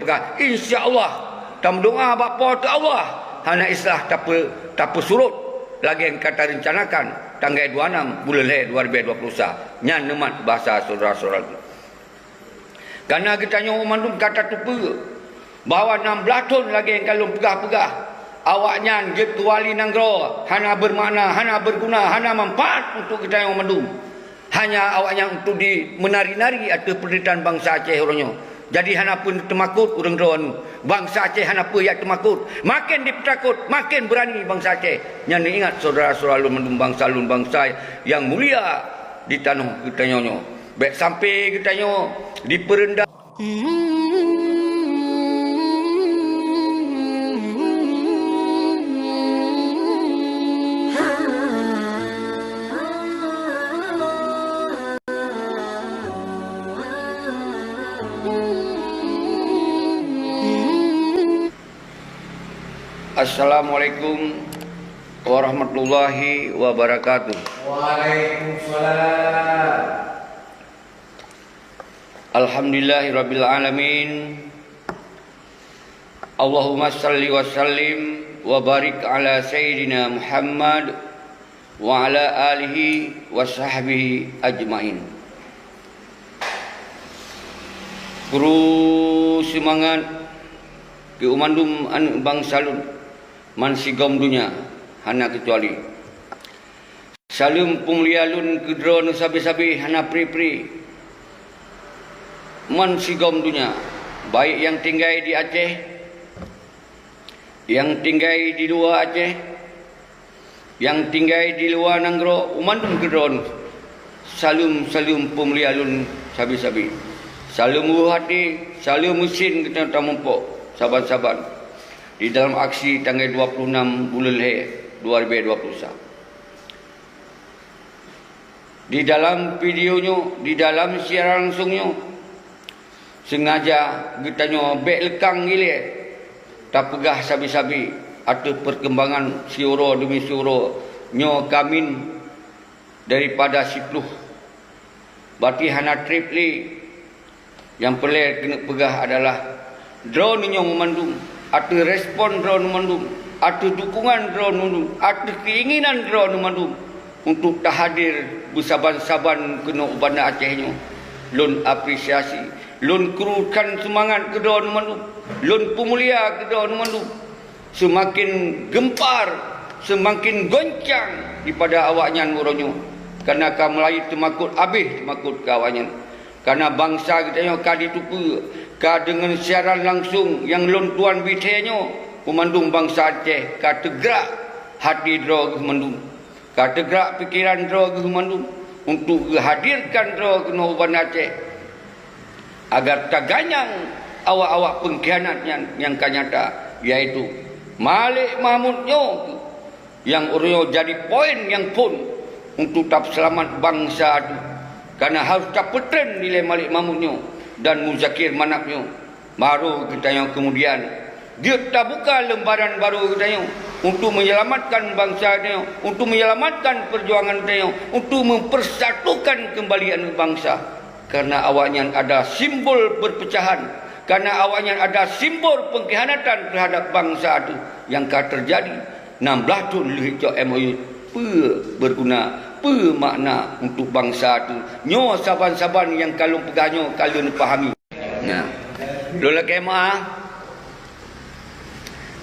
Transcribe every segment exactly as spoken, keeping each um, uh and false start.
Peugah, insya Allah, tameudoa bak Po teu Allah, hana islah tape-, tapeusurot lagée nyang ka tarencanakan tanggai dua nam buleuen lhée dua ribu dua puluh sa. Nyan neumat bahasa syedara-syedara. Kareuna geutanyoe mandum ka tateupeue bahwa nam blaih thon lagée nyang ka lôn peugah-peugah, awaknyan jeuet keu wali nanggroe hana beumakna, hana beuguna, hana manfaat untuk geutanyoe mandum. Hanya awaknyan untuk di meunari-nari ateueh peunderitahan bansa Aceh uroe nyoe. Jadi hana peue teumakot ureuëng droe nyoe. Bansa Aceh hana peue jak teumakot. Maken jipeutakot, maken beurani bansa Aceh. Nyan neuingat syedara-syedara lôn mandum bansa lôn, bansa nyang mulia di tanoh geutanyoe nyoe. Bék sampai geutanyoe dipeureundah. Assalamualaikum warahmatullahi wabarakatuh. Waalaikumsalam. Alhamdulillahirabbil alamin. Allahumma salli wa sallim wa barik ala sayyidina Muhammad wa ala alihi wa sahbihi ajmain. Kru seumangat keu mandum aneuëk bansa lôn, man sigom donya hana keucuali. Saleuem peumulia lôn keu droeneuh sabe-sabe hana pri-pri. Man sigom donya, baik nyang tinggai di Aceh, nyang tinggai di luwa Aceh, nyang tinggai di luwa nanggroe, u mandum keu droeneuh. Saleuem-saleuem peumulia lôn sabe-sabe. Saleuem weueh até, saleuem meusin geutanyoe tamuphok saban-saban di dalam aksi tanggai dua puluh nam buleuen lhée dua ribu dua puluh sa. Di dalam video nyoe, di dalam siaran langsong nyoe, sengaja geutanyoe bék leukang ilée tapeugah sabe-sabe ateueh peurkembangan siuroe deumi siuroe nyoe kamin daripada siploh. Bati hana treb lé. Nyang peureulée keuneuk peugah adalah droeneuh nyoe mandum, ateueh respon droeneuh mandum, ateueh dukungan droeneuh mandum, ateueh keinginan droeneuh mandum untuk tahadir beusaban-saban keunoe u Banda Aceh nyoe. Lôn apresiasi, lôn krukan seumangat keu droeneuh mandum, lôn peumulia keu droeneuh mandum. Seumaken geumpar, seumaken goncang dipada awaknyan uroe nyoe, kareuna ka mulai teumakot, abéh teumakot keu awaknyan. Kareuna bansa geutanyoe ka jiteupeue, ka deungon siaran langsong nyang lôn tuan bithée nyoe, peumandum bansa Aceh ka teugrak hati droe geuh mandum. Ka teugrak pikeran droe geuh mandum untuk geuhadirkan droe keunoe u Banda Aceh, agar taganyang awak-awak peungkhianat nyan nyang ka nyata, yaitu Malik Mahmud nyoe nyang uroe nyoe jadi poin nyang phon untuk tapeuseulamat bansa teuh. Kareuna harôh tapeutren dilée Malik Mahmud nyoe dan Muzakir Manaf nyoe. Baru geutanyoe keumudian jeuet tabuka leumbaran baru geutanyoe untuk menyelamatkan bansa geutanyoe, untuk menyelamatkan peujuangan geutanyoe, untuk mempersatukan kembali aneuëk bansa. Kareuna awaknyan ada simbol perpecahan, kareuna awaknyan ada simbol pengkhianatan terhadap bansa teuh nyang ka teujadi nam blaih thon lheueh cok M O U. Peue beuguna, peue makna untuk bansa teuh? Nyoe saban-saban nyang ka lôn peugah nyoe ka lôn pahami. Nah, lôn lakée meuáh,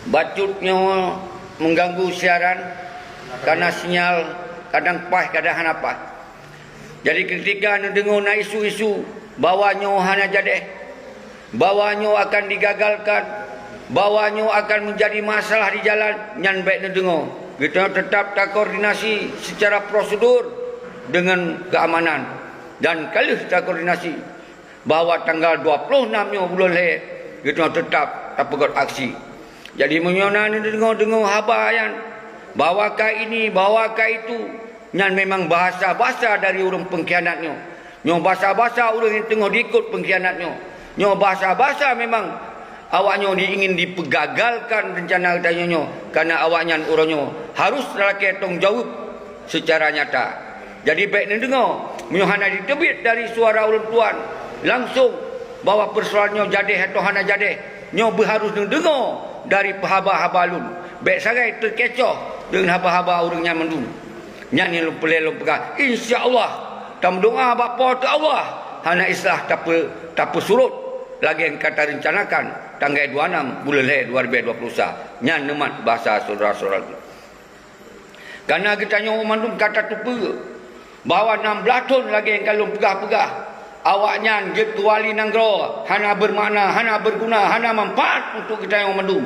bacut nyoe mengganggu siaran, karena sinyal kadang paih, kadang hana paih. Jadi, ketika neudeungoe na isu-isu bahwa nyoe hana jadeh, bahwa nyoe akan digagalkan, bahwa nyoe akan menjadi masalah di jalan, nyan bék neudeungoe. Geutanyoe teutap takoordinasi secara prosedur dengan keamanan dan ka lheueh takoordinasi bahwa tanggal dua puluh enam nyoe buleuen lhée geutanyoe teutap tapeugét aksi. Jadi, meunyoe na neudeungoe-deungoe haba nyan, bahwa ka ini, bahwa ka itu, nyan memang bahasa-bahasa dari ureuëng peungkhianat nyoe. Nyoe bahasa-bahasa ureuëng nyang teungoh diikot peungkhianat nyoe. Nyoe bahasa-bahasa memang awaknyoe ingin dipeugagalkan reuncana geutanyoe nyoe, kareuna awaknyan uroe nyoe harôh lakée tanggung jaweueb seucara nyata. Jadi, bék neudeungoe, meunyoe hana jiteubiet dari suara ulôn tuan langsong, Bahwa peusoalan nyoe jadeh atau hana jadeh, nyoe beuharôh neudeungoe dari peuhaba-haba lôn. Bék sagai teukecoh deungon haba-haba ureuëng nyan mandum. Nyan nyang lôn peureulée lôn peugah, insya Allah, tameudoá bak Po teu Allah, hana islah tapeu-, tapeusurot lagée nyang ka tareuncanakan tanggai dua nam buleuen lhée dua ribée dua puluh sa. Nyan neumat basa syedara-syedara lôn. Kareuna geutanyoe mandum ka tateupeue bahwa nam blaih thon lagée nyang ka lôn peugah-peugah, awaknyan jeuet keu wali nanggroe hana beumakna, hana beuguna, hana manfaat untuk geutanyoe mandum.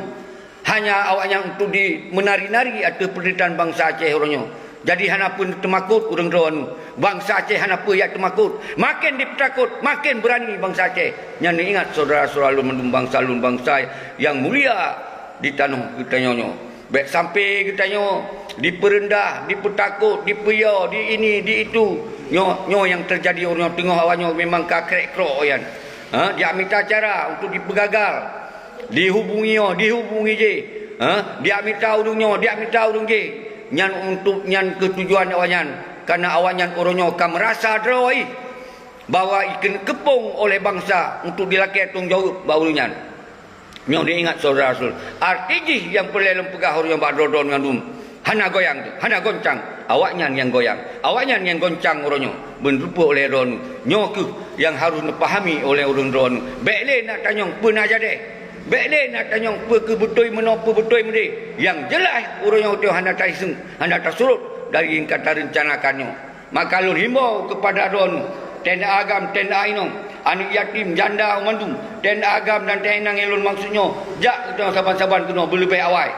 Hanya awaknyan untuk di meunari-nari ateueh peunderitahan bansa Aceh uroe nyoe. Jadi hana peue teumakot ureuëng droe nyoe. Bansa Aceh hana peue jak teumakot. Maken jipeutakot, maken beurani bansa Aceh. Nyan neuingat syedara-syedara lôn mandum bansa lôn, bansa nyang mulia di tanoh geutanyoe nyoe. Bék sampai geutanyoe dipeureundah, dipeutakot, dipeuyo, di ini, di itu. Nyoe, nyoe nyang teujadi uroe nyoe teungoh awaknyoe memang ka krek-krok nyan. Ha, jak mita cara untuk dipeugagal. Dihubungi nyoe, dihubungi jih. Ha, jak mita ureuëng nyoe, jak mita ureuëng jih. Nyan untuk, nyan keuh tujuan awaknyan. Kareuna awaknyan uroe nyoe ka meurasa droe jih bahwa jikeuneuk keupông oleh bansa untuk jilakée tanggung jaweueb bak ureuëng nyan. Nyoe diingat syedara Rasul. Arti jih nyang peureulée lôn peugah uroe nyoe bak droeneuh mandum, hana goyang teuh, hana goncang. Awaknyan nyang goyang, awaknyan nyang goncang uroe nyoe, beuneurumpok lé droeneuh. Nyoe kheueh nyang harôh neupahami oleh ureuëng droeneuh. Bék lé na tanyong peue na jadeh. Bék lé na tanyong peue keuh beutôi meunoe, peue beutôi meudeh. Nyang jeulaih uroe nyoe teuh hana taiseueng, hana tasurot dari nyang ka tareuncanakan nyoe. Maka lôn himbau keupada droeneuh, T N A agam, T N A inong, aneuëk yatim, janda, mandum, T N A agam dan T N A inong nyang lôn maksud nyoe, jak geutanyoe saban-saban keunoe beuleubeh awai.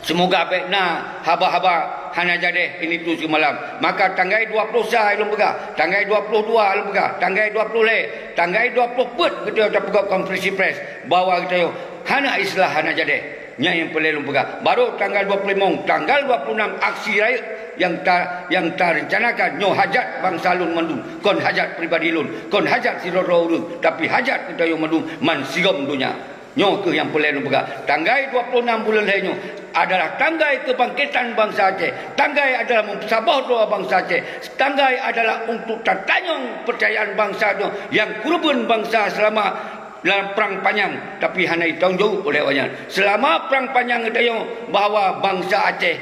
Seumoga bék na haba-haba hana jadeh ini tu simalam. Maka tanggai dua ploh sa lôn peugah, tanggai dua ploh dua lôn peugah, tanggai dua ploh lhée, tanggai dua ploh peuet geutanyoe tapeugot konferensi press bahwa geutanyoe hana islah hana jadeh. Nyan nyang peureulée lôn peugah. Barô tanggal dua ploh limong, tanggal dua ploh nam aksi rayeuk nyang ta-, nyang tareuncanakan nyoe hajat bansa lôn mandum, kon hajat pribadi lôn, kon hajat sidroe-droe ureuëng, tapi hajat geutanyoe mandum ban sigom donya. Nyoe kheueh nyang peureulée lôn peugah. Tanggai dua ploh nam buleuen lhée nyoe adalah tanggai keubangkeutan bansa Aceh. Tanggai adalah meusaboh droe bansa Aceh. Tanggai adalah untuk tatanyong peucayaan bansa nyoe nyang keureubeuen bansa seulama lam prang panyang, tapi hana jitanggung jaweueb oleh awaknyan. Seulama prang panyang geutanyoe bahwa bansa Aceh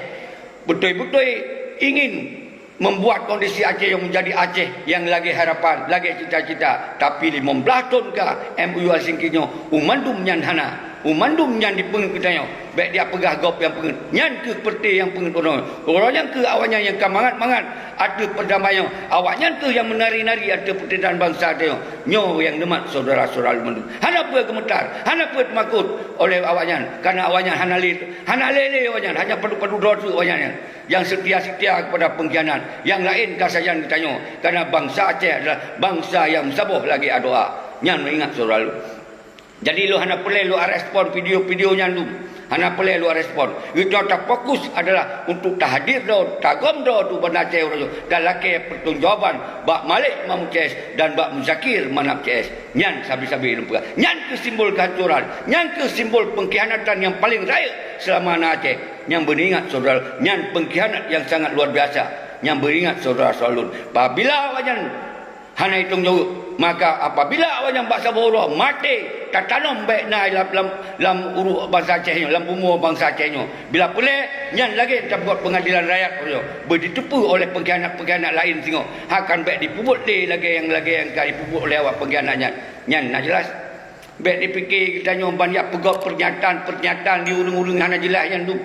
beutôi-beutôi ingin membuat kondisi Aceh nyang menjadi Aceh nyang lagée harapan, lagée cita-cita. Tapi limong blaih thon ka M O U Helsinki nyoe, u mandum nyan hana. U mandum nyan dipeungeut geutanyoe. Bék dipeugah gob nyang peungeut. Nyan kheueh peureuté nyang peungeut uroe nyoe. Uroe nyan kheueh awaknyan nyang ka mangat-mangat ateueh perdamaian. Awaknyan kheueh nyang meunari-nari ateueh peunderitahan bansa tanyoe. Nyoe nyang neumat syedara-syedara lôn mandum. Hana peue geumeutar, hana peue teumakot oleh awaknyan. Kareuna awaknyan hana lé, hana lé-lé awaknyan, hanya padub-padub droe teuk awaknyan nyan. Nyang seutia-seutia keupada peungkhianat. Nyang laén ka sajan geutanyoe. Kareuna bansa Aceh adalah bansa nyang meusaboh lagée adoe. Nyan neuingat syedara lôn. Jadi lôn hana peureulée lôn arespon video-video nyan lom. Hana peureulée lôn arespon. Geutanyoe tafokus adalah untuk tahdir droe, tagom droe tu banda Aceh uroe nyoe. Dan lakée pertanggungjawaban bak Malik Mahmud C S dan bak Muzakir Manaf C S. Nyan sabe-sabe lôn peugah. Nyan kheueh simbol kehancuran. Nyan kheueh simbol pengkhianatan nyang paleng rayeuk seulama na Aceh. Nyang beuingat syedara, nyan pengkhianat nyang sangat luar biasa. Nyang beuingat syedara-syedara lôn. Pabila awaknyan hana jitanggung jaweueb. Maka apabila awaknyan bak saboh uroe maté, tatanom bék na lam, lam, lam uruek bansa Aceh nyoe, lam bumoe bansa Aceh nyoe. Bila peureulée, nyan lagée tapeugot peungadilan rakyat nyoe, beujiteupeu oleh peungkhianat-peungkhianat laén singoh. Akan bék dipeubuet lé lagée nyang, lagée nyang ka dipeubuet oleh awak peungkhianat nyan. Nyan na jeulaih. Bék dipike geutanyoe ban jak peugot peurnyataan-peurnyataan di ureuëng-ureuëng hana jeulaih nyan dum.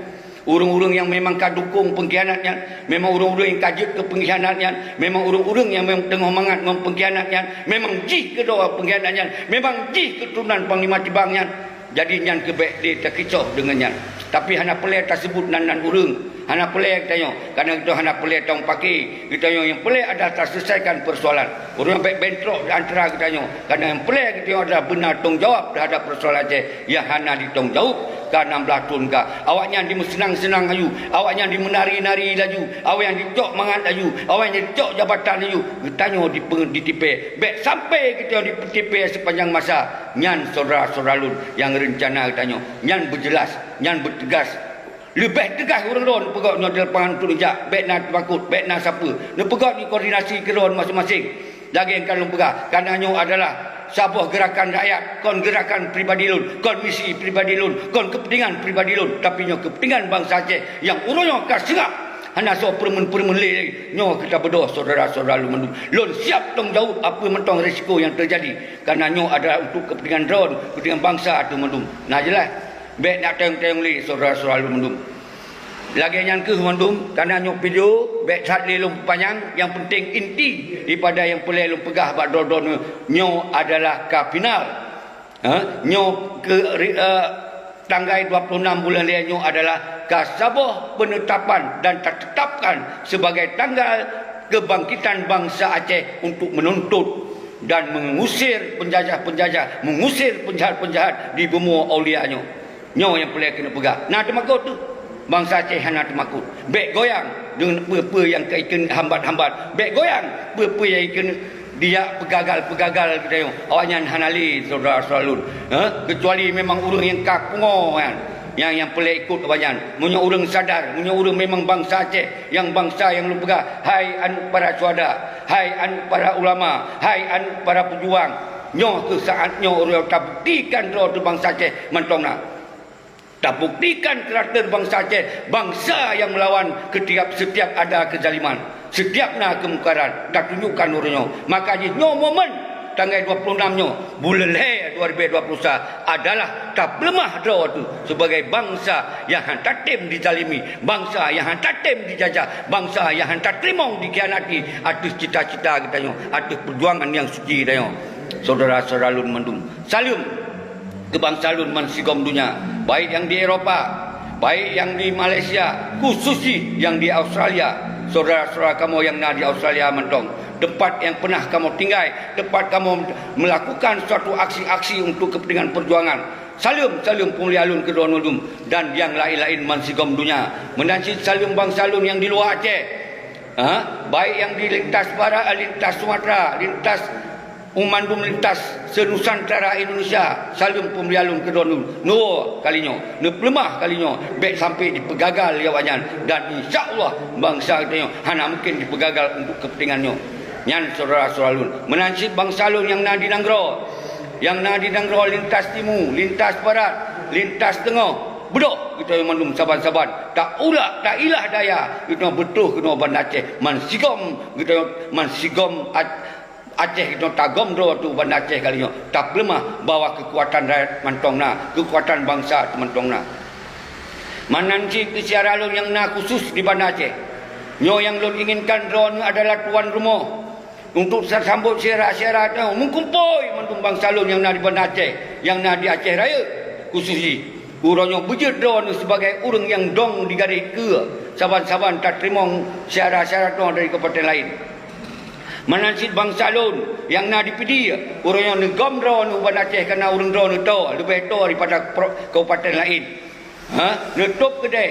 Ureuëng-ureuëng nyang memang ka dukong peungkhianat nyan, memang ureuëng-ureuëng nyang ka jeuet keu peungkhianat nyan, memang ureuëng-ureuëng nyang memang teungoh mangat ngon peungkhianat nyan, memang jih keudroe peungkhianat nyan, memang jih keuturonan Panglima Tibang nyan. Jadi nyan keuh bék lé takicok deungon nyan. Tapi hana peureulée taseubut nan-nan ureuëng. Hana peureulée geutanyoe, kareuna geutanyoe hana peureulée tameupaké. Geutanyoe nyang peureulée adalah taseuleusaikakan peusoalan. Ureuëng bék bentrok di antara geutanyoe, kareuna nyang peureulée geutanyoe adalah beuna tanggong jaweueb teuhadap peusoalan Aceh nyang hana jitanggung jaweueb ka nam blaih thon ka. Awaknyan jimeuseunang-seunang laju, awaknyan jimeunari-nari laju, awaknyan jicok mangat laju, awaknyan jicok jabatan laju. Geutanyoe dipeungeut ditipée. Bék sampai geutanyoe dipeutipée seupanjang masa. Nyan syedara-syedara lôn nyang reuncana geutanyoe. Nyan beujeulaih, nyan beuteugas. Leubeh teugas ureuëng droe neupeugot nyoe di lapangan untuk neujak, bék na teumakot, bék na sapeue. Neupeugot neukoordinasi keudroe maséng-maséng. Lagée nyang ka lôn peugah, kareuna nyoe adalah Saboh geurakan rakyat, kon geurakan pribadi lôn, kon misi pribadi lôn, kon keupeuntengan pribadi lôn, tapi nyoe keupeuntengan bansa Aceh nyang uroe nyoe ka seungab. Hana soe peureumeun-peureumeun lé lagi. Nyoe keu tabeudôh syedara-syedara lôn mandum. Lôn siab tanggung jaweueb peue mantong risiko nyang teujadi. Kareuna nyoe adalah untuk keupeuntengan droe, keupeuntengan bansa ateueh mandum. Na jeulaih? Bék na tayong-tayong lé syedara-syedara lôn mandum. Lagée nyan kheueh mandum, kareuna nyoe video bék that lé lôn peupanyang, nyang peunteng inti daripada nyang peureulée lôn peugah bak droe-droe nyoe, nyoe adalah ka final. Ha? Nyoe keu ri-, eh, tanggai dua puluh enam buleuen lhée nyoe adalah ka saboh peunetapan dan tatetapkan sebagai tanggal kebangkitan bansa Aceh untuk menuntut dan mengusir penjajah-penjajah, mengusir penjahat-penjahat di bumoe Aulia nyoe. Nyoe nyang peureulée keuneuk peugah. Na teumakot teuh? Bansa Aceh hana teumakot. Bék goyang deungon peue-peue nyang ka ikheun hambat-hambat. Bék goyang peue-peue nyang ikheun dijak peugagal-peugagal geutanyoe. Awaknyan hana lé syedara-syedara lôn. Ha? Keucuali memang ureuëng nyang ka pungo nyan. Nyang, nyang peureulée ikot awaknyan. Meunyoe ureuëng sadar, meunyoe ureuëng memang bansa Aceh, nyang bansa nyang lôn peugah, hai aneuk para syuhada, hai aneuk para ulama, hai aneuk para peujuang, nyoe keuh saát nyoe uroe tabuktikan droe teuh bansa Aceh mantong na. Tabuktikan karakter bansa Aceh, bansa nyang meulawan keutiap, setiap ada kezaliman, setiap na keumungkaran, tatunjukkan uroe nyoe. Maka jih nyoe momen tanggai dua puluh enam nyoe, buleuen lhée dua ribu dua puluh satu adalah tapeuleumah droe teuh sebagai bansa nyang hana tatem dizalimi, bansa nyang hana tatem dijajah, bansa nyang hana tateurimong dikhianati ateueh cita-cita geutanyoe, ateueh peujuangan nyang suci geutanyoe. Syedara-syedara lôn mandum, saleuem keu bansa lôn bansigom donya, baik nyang di Eropa, baik nyang di Malaysia, khusos jih nyang di Australia. Syedara-syedara kamoe nyang na di Australia mantong, teumpat nyang peunah kamoe tinggai, teumpat kamoe meulakukan suatu aksi-aksi untuk keupeuntengan peujuangan. Saleuem, saleuem peumulia lôn keu droeneuh lom dan nyang laén-laén bansigom donya. Meunan cit saleuem bansa lôn nyang di luwa Aceh. Ha? Baik nyang di lintas barat, lintas Sumatera, lintas u mandum lintas se-Nusantara Indonesia, saleuem peumulia lôn keu droeneuh. Neuwoe kali nyoe, neupeuleumah kali nyoe, bék sampai jipeugagal lé awaknyan. Dan insya Allah, bansa geutanyoe hana mungken jipeugagal untuk keupeuntengan nyoe. Nyan syedara-syedara lôn. Meunan cit bansa lôn nyang na di nanggroe, nyang na di nanggroe lintas timu, lintas barat, lintas teungoh, beudôh geutanyoe mandum saban-saban. Taulak, tailah daya, geutanyoe beutroh keunoe Banda Aceh. Bansigom geutanyoe, bansigom Ac-, Aceh geutanyoe tagom droe teuh Banda Aceh kali nyoe. Tapeuleumah bahwa keukuatan rakyat mantong na, keukuatan bansa teuh mantong na. Meunan cit keu syedara lôn nyang na khusos di Banda Aceh. Nyoe nyang lôn inginkan droeneuh adalah tuan rumoh. Untuk tasambot syedara-syedara tanyoe, meukumpôi mandum bansa lôn nyang na di Banda Aceh, nyang na di Aceh Rayeuk, khusos jih. Uroe nyoe beujeuet droeneuh sibagai ureuëng nyang dong di garéh keue, saban-saban tateurimong syedara-syedara tanyoe dari kabupaten laén. Meunan cit bansa lôn nyang na di Pidie, uroe nyoe neugom droeneuh u Banda Aceh kareuna ureuëng droeneuh toe, leubeh toe daripada pro-, kabupaten laén. Ha? Neutôb keudè,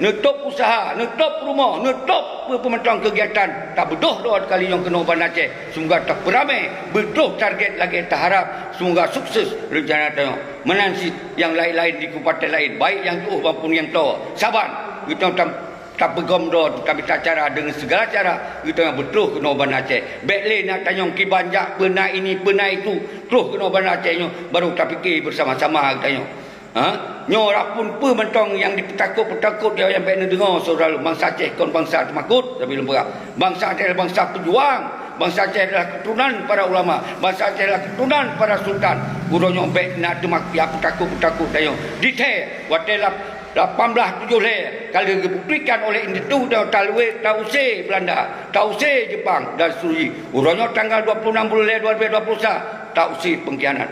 neutôb useuha, neutôb rumoh, neutôb peue-peue mantong keugiatan. Tabeudôh droe kali nyoe keunoe Banda Aceh. Semoga tapeuramé, beutroh target lagée taharab. Semoga sukses reuncana tanyoe. Meunan cit nyang laén-laén di kabupaten laén, baik nyang tuoh maupun nyang toe. Saban, geutanyoe tam-, tapeugom droe, tamita cara deungon segala cara, geutanyoe beutroh keunoe Banda Aceh. Bék lé na tanyong kiban jak peue na ini, peue na itu, troh keunoe Banda Aceh nyoe, baru tapike beusama-sama geutanyoe. Ha? Nyoe raphon peue mantong nyang jipeutakot-peutakot, nyoe nyang bék neudeungoe, syedara lôn. Bansa Aceh kon bansa teumakot, tapi lôn peugah. Bansa Aceh adalah bansa peujuang. Bansa Aceh adalah keuturonan para ulama. Bansa Aceh adalah keuturonan para sultan. Uroe nyoe bék na teumak-, nyang peutakot-peutakot tanyoe. Dithèe, watèe lap-, lapan belas tujoh lhèe, ka lheueh geubuktikan oleh Indonesia, ta-, taluwé, ta-use Belanda, ta-use Jepang dan seterusnya. Uroe nyoe tanggal dua puluh enam buleuen lhèe dua ribu dua puluh satu, ta-use pengkhianat.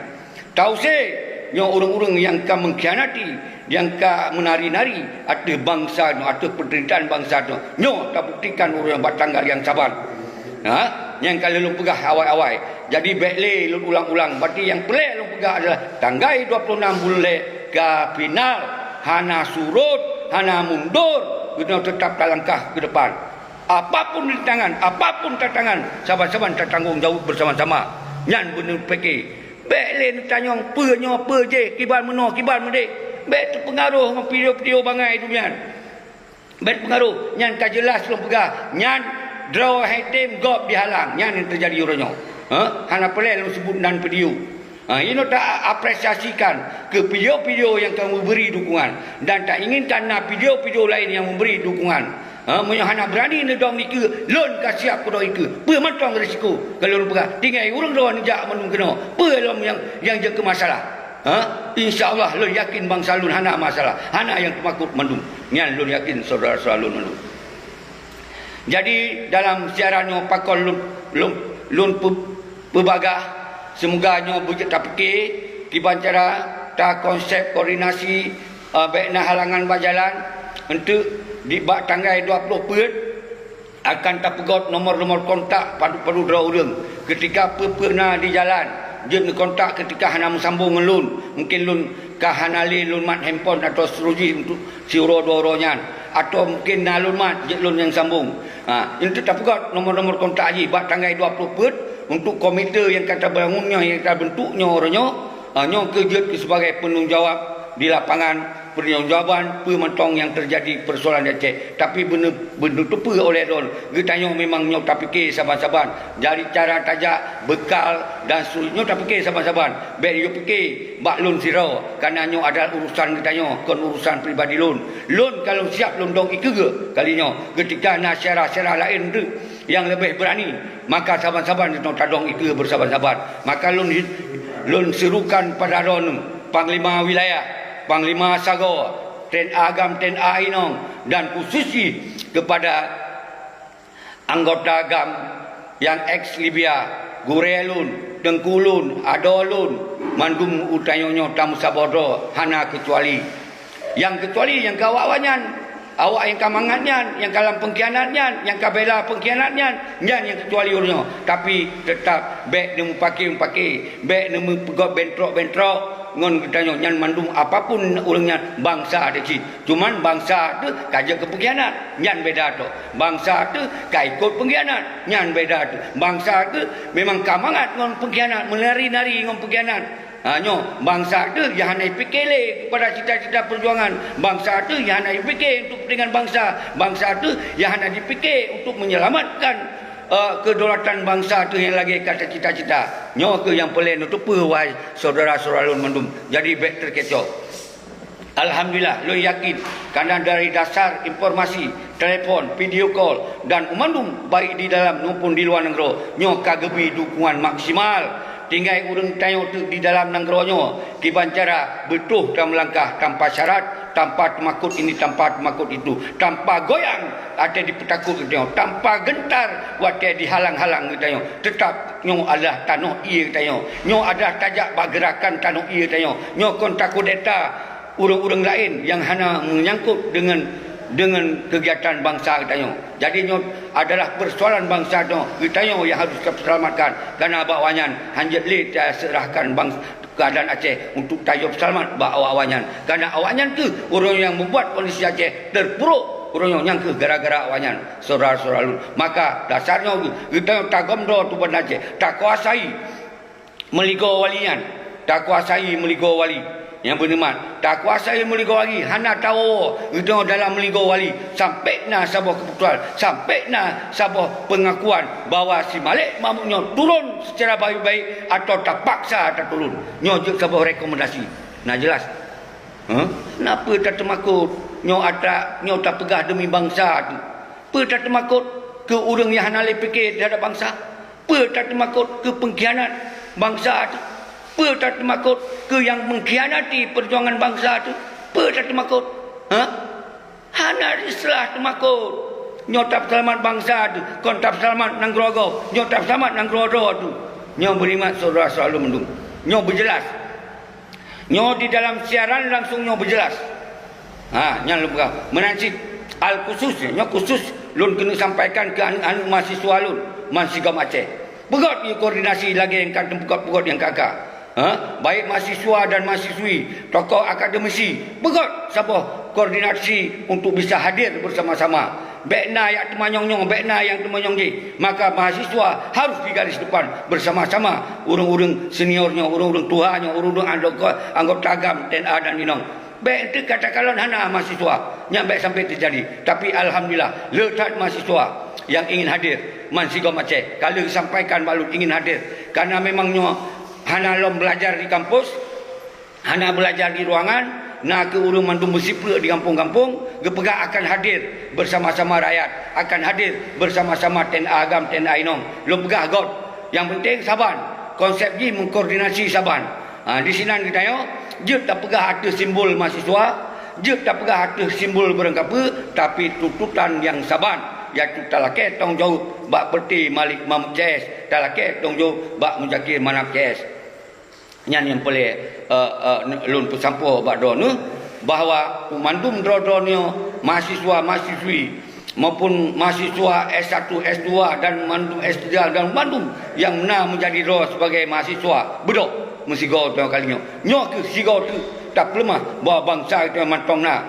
Ta-use nyoe ureuëng-ureuëng nyang ka mengkhianati, nyang ka meunari-nari ateueh bansa nyoe, ateueh peunderitakan bansa nyoe. Nyoe tabuktikan ureuëng bak tanggai nyang saban. Ha? Nyang ka lheueh lôn peugah awai-awai. Jadi bék lé lôn ulang-ulang. Berarti nyang peureulée lôn peugah adalah tanggai dua puluh enam buleuen lhèe ka final, hana surot, hana mundur, geutanyoe teutap talangkah keu depan. Apapun rintangan, apapun tantangan, saban-saban tatanggong jaweueb beusama-sama. Nyan beuneupiké. Bék lé neutanyong peue nyoe, peue jéh, kiban meunoe, kiban meudéh. Bék teupeungaroh ngon video-video bangai dum nyan. Bék teupeungaroh, nyan ka jeulaih lôn peugah, nyan droe hai tem gob dihalang, nyan nyang teujadi uroe nyoe. Hah? Hana peureulée lôn seubut nan video. Ha, inoe ta apresiasikan keu video-video nyang ka memberi dukungan dan ta inginkan na video-video laén nyang memberi dukungan. Ha, meunyoe hana beurani neudong dikeue, lôn ka siap keudong dikeue. Peue mantong risiko ka lôn peugah. Tinggai ureuëng droe neujak mandum keunoe. Peue lom nyang, nyang jeuet keu masalah? Ha? Insya Allah lôn yakin bansa lôn hana masalah, hana nyang teumakot mandum. Nyan lôn yakin syedara-syedara lôn mandum. Jadi dalam siaran nyoe pakon lôn, lôn, lôn peu-, peubagah, seumoga nyoe beujeuet tapike kiban cara ta konsep koordinasi, eh, bék na halangan bak jalan. Enteuk di bak tanggai dua ploh peuet akan tapeugöt nomor-nomor kontak padub-padub droe ureuëng. Keutika peue-peue na di jalan, jeuet neukontak keutika hana meusambong ngon lôn. Mungken lôn ka hana lé lôn mat handphone atau seurujih untuk siuroe dua uroe nyan. Atau mungken na lôn mat, jeuet lôn nyang sambong. Ha, enteuk tapeugöt nomor-nomor kontak jih bak tanggai dua ploh peuet untuk komite nyang ka tabangun nyoe, nyang ka tabentuk nyoe uroe nyoe. Ha, nyoe keuh jeuet keu sebagai peunanggung jawab di lapangan, peunanggung jawaban peue mantong nyang teujadi peusoalan di Aceh. Tapi beuneu-, beuneuteupeu oleh droen, geutanyoe memang nyoe tapike saban-saban. Dari cara tajak, beukal dan seterusnya nyoe tapike saban-saban. Bék nyoe pike bak lôn sidroe, kareuna nyoe adalah urusan geutanyoe, kon urusan pribadi lôn. Lôn ka lôn siap lôn dong ikeue kali nyoe. Keutika na syedara-syedara laén teuk nyang leubeh beurani, maka saban-saban geutanyoe tadong ikeue beusaban-saban. Maka lôn, lôn serukan pada droeneuh, panglima wilayah, panglima sagoe, TNA GAM, TNA inong, dan khusus jih kepada anggota GAM nyang eks Libya, gurée lôn, teungku lôn, adoe lôn, mandum geutanyoe nyoe tameusaboh droe hana keucuali. Nyang keucuali nyang ka awak-awak nyan, awak nyang ka mangat nyan, nyang ka lam peungkhianat nyan, nyang ka bela peungkhianat nyan, nyan nyang keucuali uroe nyoe. Tapi teutap bék neumeupaké-mupaké, bék neumeupeugöt bentrok-bentrok ngon geutanyoe. Nyan mandum apapun ureuëng nyan bansa teuh cit. Cuman bansa teuh ka jeuet keu peungkhianat, nyan beda toh. Bansa teuh ka ikot peungkhianat, nyan beda teuh. Bansa teuh memang ka mangat ngon peungkhianat, meunari-nari ngon peungkhianat. Ha, nyoe, bansa teuh nyang hana jipike lé kepada cita-cita peujuangan. Bansa teuh nyang hana jipike untuk kepentingan bansa. Bansa teuh nyang hana jipike untuk menyelamatkan, eh, kedaulatan bansa teuh nyang lagée ka tacita-cita. Nyoe keuh nyang peureulée neuteupeu, wahai syedara-syedara lôn mandum. Jadi, bék teukecoh. Alhamdulillah, lôn yakin, karena dari dasar informasi, telepon, video call, dan mandum baik di dalam maupun di luwa nanggroe, nyoe ka geubri dukungan maksimal. Tinggai ureuëng tanyoe teuk di dalam nanggroe nyoe, kiban cara beutôh tameulangkah tanpa syarat, tanpa teumakot ini, tanpa teumakot itu, tanpa goyang watée jipeutakot geutanyoe, tanpa geuntar watée jihalang-halang geutanyoe. Teutap nyoe adalah tanoh ié geutanyoe. Nyoe adalah tajak bak geurakan tanoh ié geutanyoe. Nyoe kon takudeta ureuëng-ureuëng laén nyang hana meunyangkot deungon, deungon keugiatan bansa geutanyoe. Jadi nyoe adalah peusoalan bansa nyoe, geutanyoe nyang harôh tapeuseulamatkan. Kareuna bak awaknyan hanjeuet lé taseurahkan bansa, keuadaan Aceh untuk tayôb seulamat bak awaknyan. Kareuna awaknyan keuh ureuëng nyang meubuat kondisi Aceh teupurôk uroe nyoe, nyan keuh gara-gara awaknyan, syedara-syedara lôn. Maka dasar nyoe geutanyoe tagom droe tuboh Aceh, takuasai meuligoe wali nyan, takuasai meuligoe wali nyang beuneumah, takuasai meuligoe wali, hana tawoe geutanyoe dalam meuligoe wali sampoe na saboh keuputosan, sampoe na saboh peungakuan bahwa si Malek Mahmud nyoe turun secara baik-baik atawa tapaksa tatulon. Nyoe jeuet saboh rekomendasi. Na jeulaih? Huh? Kenapa tateumakot? Nyoe atra, nyoe tapeugah demi bansa teuh. Peue tateumakot keu ureuëng nyang hana lé pike teuhadap bansa? Peue tateumakot keu peungkhianat bansa teuh? Peue tateumakot keu nyang meungkhianati peujuangan bansa teuh? Peue tateumakot? Ha? Hana istilah teumakot. Nyoe tapeuseulamat bansa teuh, kon tapeuseulamat nanggroe gob. Nyoe tapeuseulamat nanggroe droe teuh. Nyoe beunikmat syedara-syedara lôn mandum. Nyoe beujeulaih. Nyoe di dalam siaran langsung nyoe beujeulaih. Ha, nyan lôn peugah. Meunan cit al khusus, nyoe khusus lôn keuneuk sampaikan keu aneuëk-aneuëk mahasiswa lôn, bansigom Aceh. Peugöt yue koordinasi lagée nyang ka teupeugöt-peugöt nyang ka-ka. Ha, baik mahasiswa dan mahasiswi, tokoh akademisi, peugöt saboh koordinasi untuk bisa hadir bersama-sama. Bék na nyang teumanyong nyoe, bék na nyang teumanyong jih. Maka mahasiswa harus di garis depan bersama-sama ureuëng-ureuëng senior nyoe, ureuëng-ureuëng tuha nyoe, ureuëng-ureuëng anggota, anggota GAM, TNA dan inong. Bék enteuk katakalon hana mahasiswa, nyan bék sampai teujadi. Tapi alhamdulillah, le that mahasiswa nyang ingin hadir. Bansigom Aceh, ka lheueh sampaikan bak lôn ingin hadir. Karena memang nyoe hana lom belajar di kampus, hana belajar di ruangan, na kheueh ureuëng mandum meusiplek di gampông-gampông, geupeugah akan hadir bersama-sama rakyat, akan hadir bersama-sama T N A agam, T N A inong. Lôn peugah göt, nyang penting saban, konsep jih mengkoordinasi saban. Ha, di sinan geutanyoe jeuet tapeugah ateueh simbol mahasiswa, jeuet tapeugah ateueh simbol barangkapeue, tapi tuntutan nyang saban, yaitu talakée tanggung jaweueb bak Peureté Malik Mahmud C S, talakée tanggung jaweueb bak Muzakir Manaf C S. Nyan nyang peureulée, eh, eh, lôn peusampoe bak droeneueh, bahwa mandum droe-droe nyoe mahasiswa-mahasiswi maupun mahasiswa S satu, S dua dan mandum S tiga dan mandum nyang na meujadi droe sibagai mahasiswa, beudôh meusigoe teuk kali nyoe. Nyoe kheueh sigoe teuk tapeuleumah bahwa bansa geutanyoe mantong na.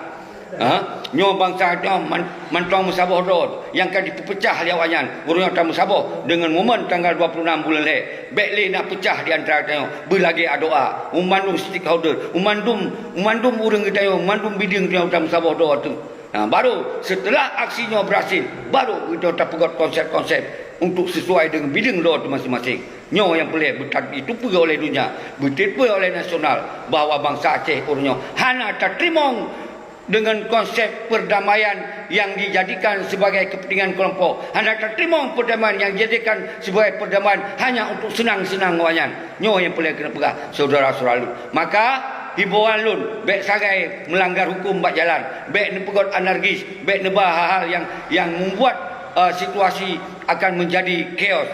Ha? Nyoe bansa geutanyoe man-, mantong meusaboh droe nyang ka jipeupeucah lé awaknyan. Uroe nyoe tameusaboh deungon momen tanggal dua puluh enam buleuen lhée. Bék lé na peucah di antara geutanyoe. Beulagée adoa. Umandum stakeholder, umandum, umandum ureuëng geutanyoe, umandum bideueng geutanyoe tameusaboh droe teuk. Nah, baru setelah aksi nyoe berhasil, baru geutanyoe tapeugét konsep-konsep untuk sesuai dengan bideueng droe teuh maséng-maséng. Nyoe nyang peureulée beuta-, jiteupeue oleh dunia, beuteupeue oleh nasional bahwa bansa Aceh uroe nyoe hana tateurimong dengan konsep perdamaian yang dijadikan sebagai kepentingan kelompok. Hana tateurimong perdamaian yang dijadikan sebagai perdamaian hanya untuk senang-senang awaknyan. Nyoe nyang peureulée keuneuk peugah, syedara-syedara lôn. Maka, himbauan lôn, bék sagai meulanggar huköm bak jalan, bék neupeugét anarkis, bék neuba hal-hal nyang, nyang membuat, eh, situasi akan menjadi chaos.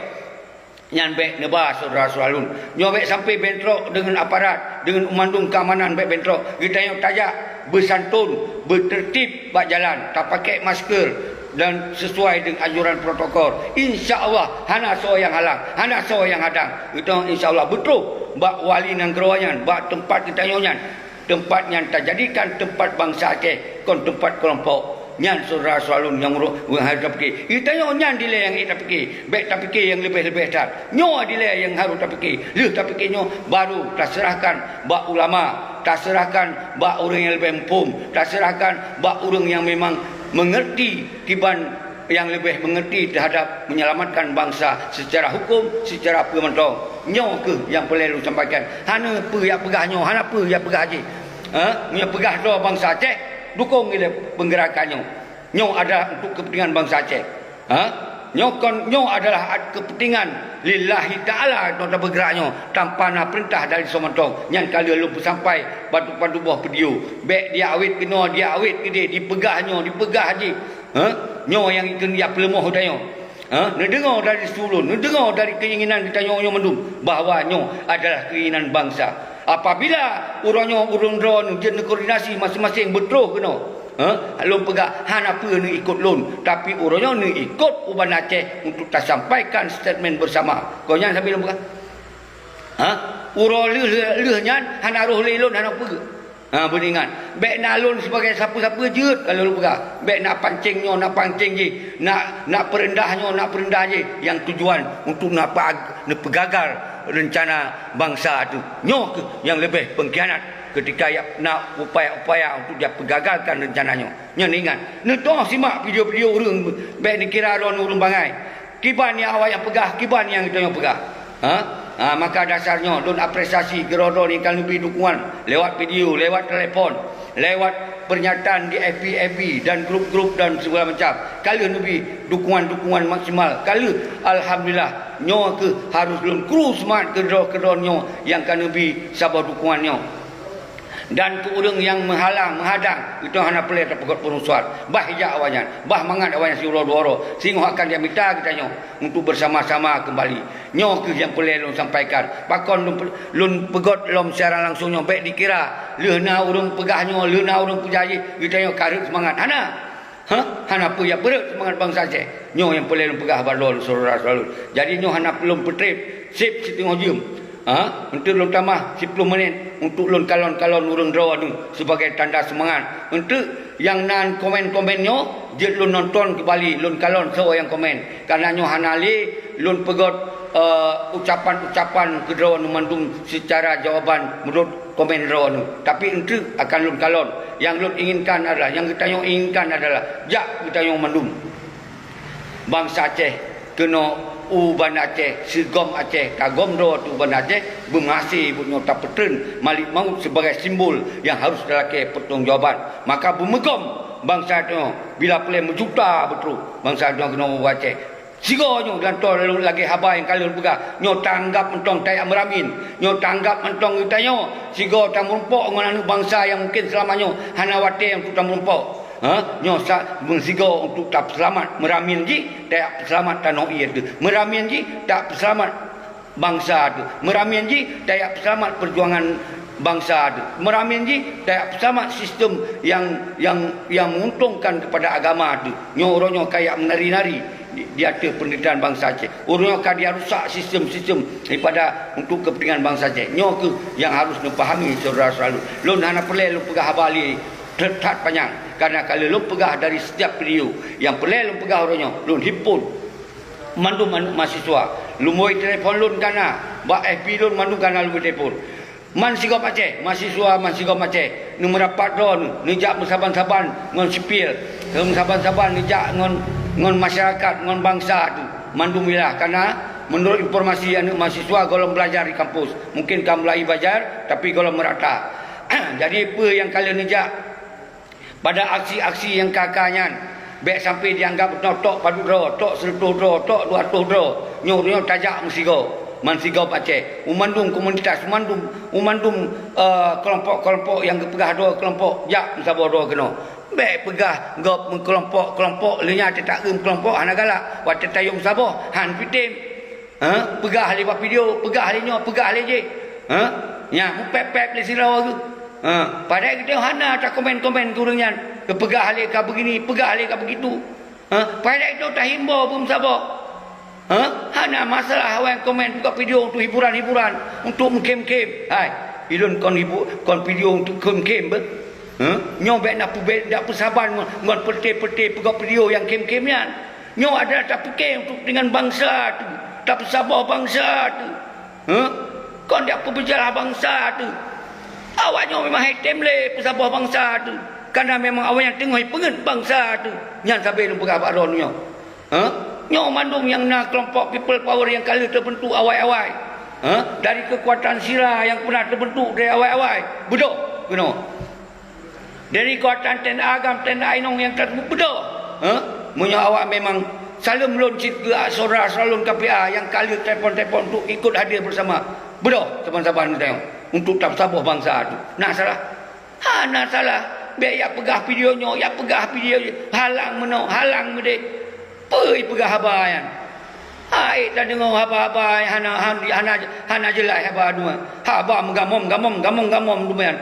Nyan bék neuba, syedara-syedara lôn. Nyoe bék sampai bentrok deungon aparat, deungon mandum keamanan bék bentrok. Geutanyoe tajak beusantun, beuteurtib bak jalan, tapakai masker dan sesuai dengan anjuran protokol. Insya Allah, hana soe nyang halang, hana soe nyang hadang. Geutanyoe insya Allah beutroh bak wali nanggroe nyan, bak teumpat geutanyoe nyan. Teumpat nyan tajadikan teumpat bansa Aceh, kon teumpat keulompok. Nyan syedara-syedara lôn nyang ureuëng harôh tapike. Geutanyoe nyan dilée nyang ék tapike. Bék tapike nyang leubeh-leubeh that. Nyoe dilée nyang harôh tapike. Lheueh tapike nyoe, baru taseurahkan bak ulama, taseurahkan bak ureuëng nyang leubeh muphom, taseurahkan bak ureuëng nyang memang mengerti kiban nyang leubeh mengerti teuhadab menyelamatkan bansa secara huköm, secara peue mantong. Nyoe kheueh nyang peureulée lôn sampaikan. Hana peue jak peugah nyoe, hana peue jak peugah jih. Ha? Meunyoe peugah droe bansa Aceh, dukong ilée penggeurakan nyoe. Nyoe adalah untuk kepentingan bansa Aceh. Ha? Nyoe kon, nyoe adalah kepentingan lillahi ta'ala nyoe tabeugerak nyoe tanpa na peurintah dari soe mantong. Nyan ka lheueh lôn peusampai bak tuboh video. Bék diawét keunoe, diawét keudeh, dipeugah nyoe, dipeugah jih. Ha? Nyoe nyang keuneuk jak peuleumoh geutanyoe. Ha? Neudeungoe dari su lôn, neudeungoe dari keinginan geutanyoe nyoe mandum bahwa nyoe adalah keinginan bansa. Apabila uroe nyoe ureuëng droeneuh jeuet neukoordinasi maséng-maséng beutroh keunoe, ha? Lôn peugah hana peue neuikot lôn, tapi uroe nyoe neuikot u Banda Aceh untuk tasampaikan statement bersama. Kon nyan sabe lôn peugah. Ha? Uroe lheueh, lheueh nyan hana roh lé lôn hana peue. Ha, beuingat. Bék na lôn sibagai sapeue-sapeue jeuet ka lôn peugah. Bék na pancéng nyoe, na pancéng jih, na, na peureundah nyoe, na peureundah jih, nyang tujuan untuk na pa-, neupeugagal reuncana bansa teuh. Nyoe kheueh nyang leubeh peungkhianat ketika jak na upaya-upaya untuk jak peugagalkan reuncana nyoe. Nyan ingat, neutoh simak video-video ureuëng, bék neukira droeneuh ureuëng bangai. Kiban nyang awaknyan peugah, kiban nyang geutanyoe peugah. Ha? Ha, maka dasar nyoe lôn apresiasi keudroe-droe nyang ka neubri dukungan lewat video, lewat telepon, lewat pernyataan di F B, F B dan grup-grup dan segala macam. Ka lheueh neubri dukungan-dukungan maksimal. Ka lheueh, alhamdulillah, nyoe kheueh harôh lôn kru seumangat keudroe-keudroe nyoe nyang ka neubri saboh dukungan nyoe. Dan keu ureuëng nyang meuhalang, meuhadang, geutanyoe hana peureulée tapeugét peureusuan. Bah ijak awaknyan, bah mangat awaknyan siuroe dua uroe, singoh akan jak mita geutanyoe untuk bersama-sama kembali. Nyoe kheueh nyang peureulée lôn sampaikan. Pakon lôn pe-, lôn peugét lom siaran langsung nyoe, bék dikira lheueh na ureuëng peugah nyoe, lheueh na ureuëng peugah jih, geutanyoe ka rhot seumangat. Hana! Ha? Hana peue jak peurhot seumangat bansa Aceh. Nyoe nyang peureulée lôn peugah bak droe syedara-syedara lôn. Jadi nyoe hana lôn peutreb, seb siteungoh jeuem. Ha? Eunteuk lôn tamah siploh menit untuk lôn kalon-kalon ureuëng droeneuh sibagai tanda seumangat. Eunteuk nyang na komen-komen nyoe, jeuet lôn nonton keubali, lôn kalon soe nyang komen. Kareuna nyoe hana lé lôn peugét, eh, ucapan-ucapan keudroeneuh mandum seucara jawaban meunurot komen droeneuh, tapi eunteuk akan lôn kalon. Nyang lôn inginkan adalah, nyang geutanyoe inginkan adalah jak geutanyoe mandum bansa Aceh Keunoe u Banda Aceh, sigom Aceh, tagom droe teuh u Banda Aceh, beumeuhasé buet nyoe tapeutreun Malik Maut sibagai simbol nyang harôh talakée peurtanggongjawaban. Maka beumeugom bansa tanyoe bila peureulée meujuta beutroh bansa tanyoe keunoe u Aceh. Sigoe nyoe dan toh lagée haba nyang ka lheueh peugah, nyoe tanggab mantong tajak meuramin, nyoe tanggab mantong geutanyoe sigoe tameurumpok ngon aneuëk bansa nyang mungken seulama nyoe hana watée untuk tameurumpok. Ha? Nyoe sa-, meusigoe untuk tapeuseulamat meuramin jih, tajak peuseulamat tanoh ié teuh. Meuramin jih, tajak peuseulamat bansa teuh. Meuramin jih, tajak peuseulamat peujuangan bansa teuh. Meuramin jih, tajak peuseulamat sistem nyang, nyang, nyang menguntungkan kepada agama teuh. Nyoe uroe nyoe kajak meunari-nari di, di ateueh peundeuritaan bansa Aceh. Uroe nyoe ka jijak rusak sistem-sistem daripada untuk kepentingan bansa Aceh. Nyoe kheueh nyang harôh neupahami syedara seulalu. Lôn hana peureulée lôn peugah haba lé that panyang, kareuna ka lheueh lôn peugah dari setiap video. Nyang peureulée lôn peugah uroe nyoe, lôn himpon mandum aneuëk mahasiswa. Lôn bui telepon lôn ka na, bak F B lôn mandum ka na lôn bui telepon. Man sigom Aceh, mahasiswa man sigom Aceh, neumeurapat droeneuh, neujak meusaban-saban ngon sipil, meusaban-saban neujak ngon, ngon masyarakat, ngon bansa teuh. Mandum wilayah ka na, meunurot informasi aneuëk mahasiswa gohlom beulajar di kampus, mungken ka mulai belajar, tapi gohlom meurata. Jadi, peue nyang ka lheueh neujak pada aksi-aksi nyang ka-ka nyan, bék sampai jianggab meunoe tok padub droe, tok sireutôh droe, tok dua reutôh droe. Nyoe, nyoe tajak meusigoe, man sigom Aceh, u mandum komunitas, u mandum, u mandum, eh, keulompok-keulompok nyang geupeugah droe keulompok, jak meusaboh droe keunoe. Bék peugah gob meukeulompok-keulompok, lheueh nyan teutak meukelompok hana galak, watée tayue meusaboh, han pih tem. Ha? Peugah lé bak video, peugah lé nyoe, peugah lé jih. Ha? Nyan, meupép-pép lé sidroe geuh. Ha? Padahai geutanyoe hana takomen-komen keu ureuëng nyan. Geupeugah lé ka begini, peugah lé ka begitu. Ha? Padahai geutanyoe tahimbau beumeusaboh. Ha? Hana masalah awai komen bak video untuk hiburan-hiburan, untuk meukhém-khém. Hai, ilôn kon hibu-, kon video untuk khém-khém beh. Ha? Nyoe bék na peubé-, dak peusaban ngon, ngon peureté-peureté peugah video nyang khém-khém nyan. Nyoe adalah tapike untuk dengan bansa teuh, tapeusaboh bansa teuh. Heh? Kon jak peubeujalah bansa teuh. Awak nyoe memang hai tem lé peusaboh bansa teuh, kareuna memang awaknyan teungoh peungeut bansa teuh. Nyan sabe lôn peugah bak droeneuh nyoe. Heh? Nyoe mandum nyang na keulompok people power nyang ka lheueh teubeuntuk awai-awai. Heh? Dari keukuatan sira nyang peunah teubeuntuk dari awai-awai. Beudôh keunoe. Dari keukuatan T N A agam, T N A inong nyang ka beudôh. Heh? Meunyoe awak memang saleuem lôn cit keu syedara-syedara lôn K P A nyang ka lheueh telepon-telepon untuk ikut hadir bersama. Beudôh saban-saban geutanyoe untuk tapeusaboh bansa teuh. Na salah? Hana salah. Bék jak peugah video nyoe, jak peugah video jih. Halang meunoe, halang meudéh. Peue peugah haba nyan? Hai tadeungoe haba-haba nyang hana, hana, hana, hana jeulaih haba dua. Haba meugamom-gamom, gamom-gamom dua nyan.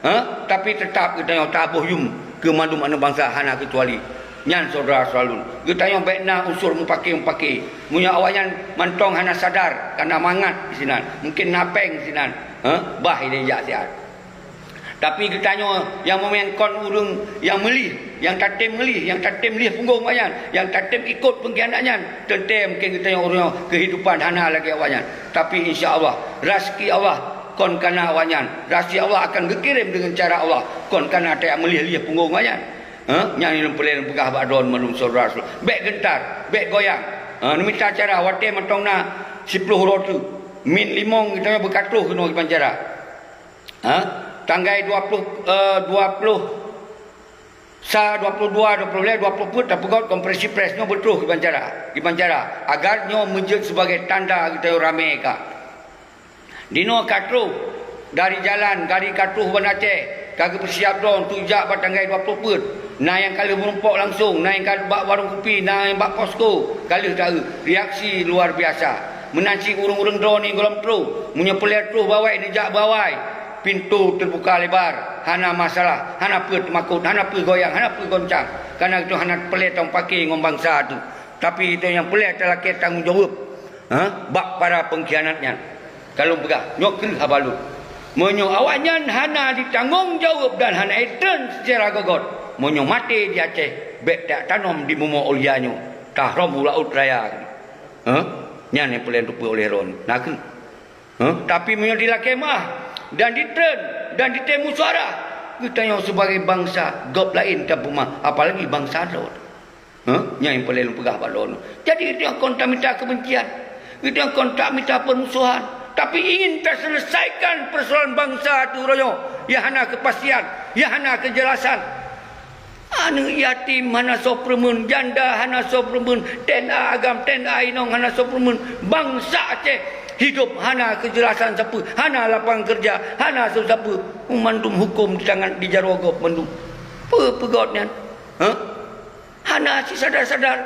Ha? Tapi teutap geutanyoe taboh yum keu mandum aneuëk bansa hana keucuali. Nyan syedara-syedara lôn. Geutanyoe bék na unsur mupake-mupake. Meunyoe awaknyan mantong hana sadar, ka na mangat disinan, mungken na péng disinan. Ha? Bah ilée jak siat. Tapi geutanyoe nyang meumeng kon ureuëng nyang meulih, nyang tatem meulih, nyang tatem lieh punggong awaknyan, nyang tatem ikot peungkhianat nyan, teuntée mungken geutanyoe ureuëng nyoe keuhidupan hana lagée awaknyan. Tapi insya Allah, raseuki Allah kon kana awaknyan. Raseuki Allah akan geukirém deungon cara Allah, kon kana tajak meulih-lieh punggong awaknyan. Ha? Nyan nyang lôn peureulée lôn peugah bak droeneuh mandum syedara-syedara. Bék geuntar, bék goyang. Ha, neumita cara watée mantong na siploh uroe teuk. Min limong geutanyoe beukatroh keunoe kiban cara. Ha? Tanggai dua ploh, eh, dua ploh sa, dua ploh dua, dua ploh lhée, dua ploh peuet tapeugét konferensi press nyoe beutroh kiban cara, kiban cara. Agar nyoe meujeuet sibagai tanda geutanyoe ramé ka. Dinoe ka troh dari jalan, dari ka troh Banda Aceh, ka geupeusiab droe untuk jak bak tanggai dua ploh peuet. Na nyang ka lheueh meurumpok langsong, na nyang ka bak warong kupi, na nyang bak posko, ka lheueh taeu. Reaksi luar biasa. Meunan cit ureuëng-ureuëng droeneuh gohlom troh, meunyoe peureulée troh bak awai neujak bak awai. Pintoe teubuka lebar, hana masalah, hana peue teumakot, hana peue goyang, hana peue goncang. Kareuna geutanyoe hana peureulée tamupake ngon bansa teuh. Tapi geutanyoe nyang peureulée talakée tanggong jaweueb, ha, bak para peungkhianat nyan. Ka lôn peugah, nyoe kheueh haba lôn. Meunyoe awaknyan hana jitanggong jaweueb dan hana itreun seucara göt-göt, meunyoe maté di Aceh, bék tajak tanom di bumoe Aulia nyoe, tahrôm u laôt raya. Ha? Nyan nyang peureulée teupeue oleh droeneuh. Na kheueh? Heh, tapi meunyoe jilakée meu'ah dan jitreun dan jitem musyawarah, geutanyoe sibagai bansa gob laén tapeumeu'ah, apalagi bansa droe. Huh? Nyan nyang paleng lôn peugah bak droeneuh. Jadi, geutanyoe kon tamita keubencian. Geutanyoe kon tamita peurmusohan. Tapi ingin taseuleusakan peusoalan bansa teuh uroe nyoe nyang hana keupastian, nyang hana keujelasan. Aneuëk yatim hana soe peureumeun, janda hana soe peureumeun, T N A agam, T N A inong hana soe peureumeun. Bansa Aceh hidup hana keujelasan sapeue, hana lapangan keureuja, hana sapeue-sapeue. Mandum huköm di tangan, di jaroe gob mandum. Peue peugöt nyan? Huh? Hana sisadar-sadar.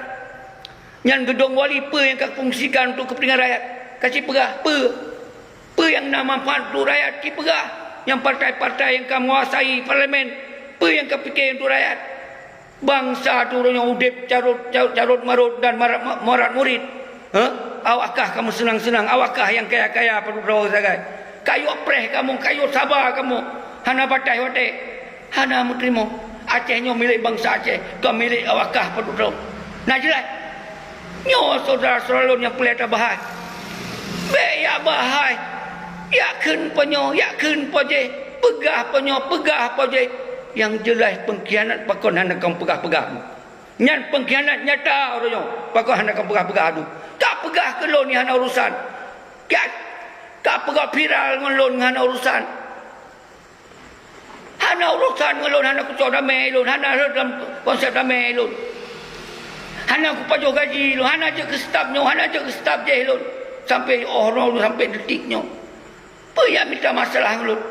Nyan geudong wali peue nyang ka fungsikan untuk keupeuntengan rakyat? Ka ci peugah peue? Peue nyang na manfaat untuk rakyat ci peugah? Nyang partai-partai nyang ka menguasai parlemen, peue nyang ka pike untuk rakyat? Bansa teuh uroe nyoe udeb carot, carot, carot marot dan marat, marat murit. Heh? Awak kah kamoe seunang-seunang, awak kah nyang kaya-kaya padub droe sagai. Kayok preh kamoe, kayok saba kamoe, hana bataih watée. Hana meuteurimong. Aceh nyoe milék bansa Aceh, kon milék awak kah padub droe. Na jeulaih? Nyoe syedara-syedara lôn nyang peureulée tabahai. Bék yak bahai. Yak kheun po nyoe, yak kheun po jéh, peugah po nyoe, peugah po jéh. Nyang jeulaih peungkhianat pakon hana kamoe peugah-peugah. Nyan peungkhianat nyata uroe nyoe, pakon hana kamoe peugah-peugah. Ka peugah keu lôn nyang hana urusan. Ka, ka peugah viral ngon lôn nyang hana urusan. Hana urusan ngon lôn, hana kucok damé lôn, hana rhot lam konsep damé lôn. Hana kupajoh gaji lôn, hana jeuet keu staf nyoe, hana jeuet keu staf jéh lôn. Sampoe óh droe lôn, sampoe detik nyoe. Peue yak mita masalah ngon lôn?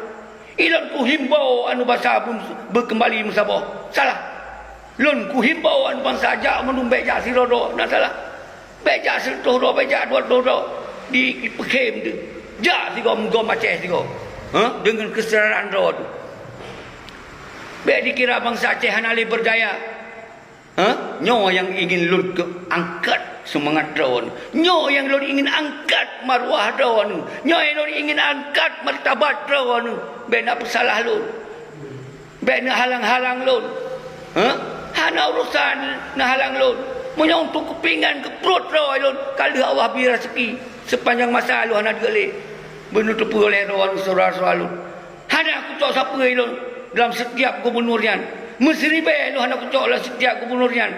Ilôn kuhimbau aneuëk bansa beu-, beukeumbali meusaboh. Salah. Lôn kuhimbau aneuëk bansa jak meunung bék jak sidroe-droe, na salah. Bék jak sireutôh droe, bék jak dua reutôh droe. Di, dipeukhem teuh. Jak sigoe meugom Aceh sigoe. Hah? Deungon keusadaran droe teuh. Bék dikira bansa Aceh hana lé beurdaya. Hah? Nyoe nyang ingin lôn keu angkat seumangat droeneuh. Nyoe nyang lôn ingin angkat maruah droeneuh. Nyoe nyang lôn ingin angkat martabat droeneuh. Bék na peusalah lôn. Bék neuhalang-halang lôn. Hah? Hana urusan neuhalang lôn. Meunyoe untuk keupingan keu pruet droe lôn, ka lheueh Allah bri raseuki. Seupanjang masa lôn hana deuk lé. Beuneuteupeu lé droeneuh syedara-syedara lôn. Hana kucok sapeue lôn lam sitiap gubunur nyan. Meusiribée lôn hana kucok lam sitiap gubunur nyan.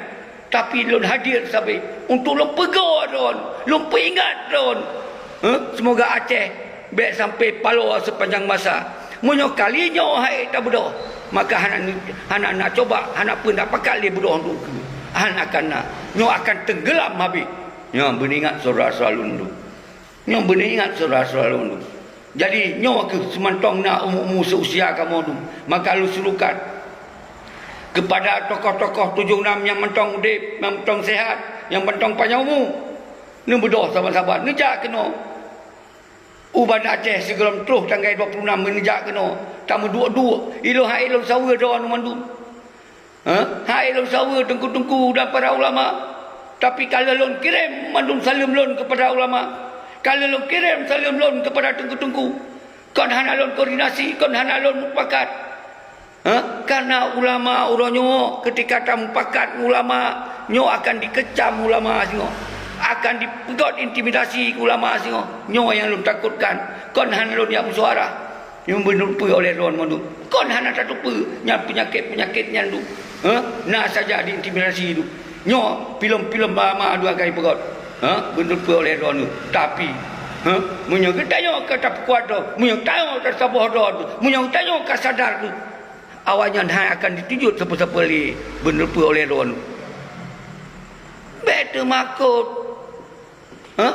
Tapi lôn hadir sabe untuk lôn peugoe droeneuh, lôn peuingat droeneuh. Heh, seumoga Aceh bék sampoe paloe seupanjang masa. Meunyoe kali nyoe han ék tabeudôh, maka hana, hana na coba, hana peue na pakat lé beudôh untuk keu. Hana akan na. Nyoe akan teunggeulam habéh. Nyoe beuingat syedara-syedara lôn tu. Nyoe beuingat syedara-syedara lôn tu. Jadi, nyoe kheueh seumantong na umu-umu seuusia kamoe tu, maka lôn serukan keupada tokoh-tokoh tujoh nam nyang mantong udeb, nyang mantong seuhat, nyang mantong panyang umu. Neubeudôh saban-saban, neujak keunoe. U Banda Aceh sigohlom troh tanggai dua puluh nam neujak keunoe, tameuduek-duek, ilôn hai lôn saweue droeneuh mandum. Hah? Hai lôn saweue teungku-teungku dan para ulama. Tapi ka lheueh lôn kirém mandum saleuem lôn keupada ulama. Ka lheueh lôn kirém saleuem lôn keupada teungku-teungku. Kon hana lôn koordinasi, kon hana lôn mupakat. Hah? Karena ulama uroe nyoe, keutika tamupakat ngon ulama, nyoe akan dikecam ulama singoh. Akan dipeugöt intimidasi keu ulama singoh. Nyoe nyang lôn takutkan. Kon hana lôn jak meusyuara. Nyang beuneurupeue oleh droeneuh mandum. Kon hana tateupeue nyan peunyakét-peunyakét nyan duek. Hah? Na saja diintimidasi duek. Nyoe filem-filem lama dua kali peugöt. Hah? Beuneurupeue oleh droeneuh. Tapi, hah? Meunyoe geutanyoe ka tapeukuat droe, meunyoe tanyoe ka tasaboh droe, meunyoe tanyoe ka sadar, awaknyan hai akan jiteubiet sapeue-sapeue lé beuneurupeue oleh droeneuh. Bék teumakot. Hah?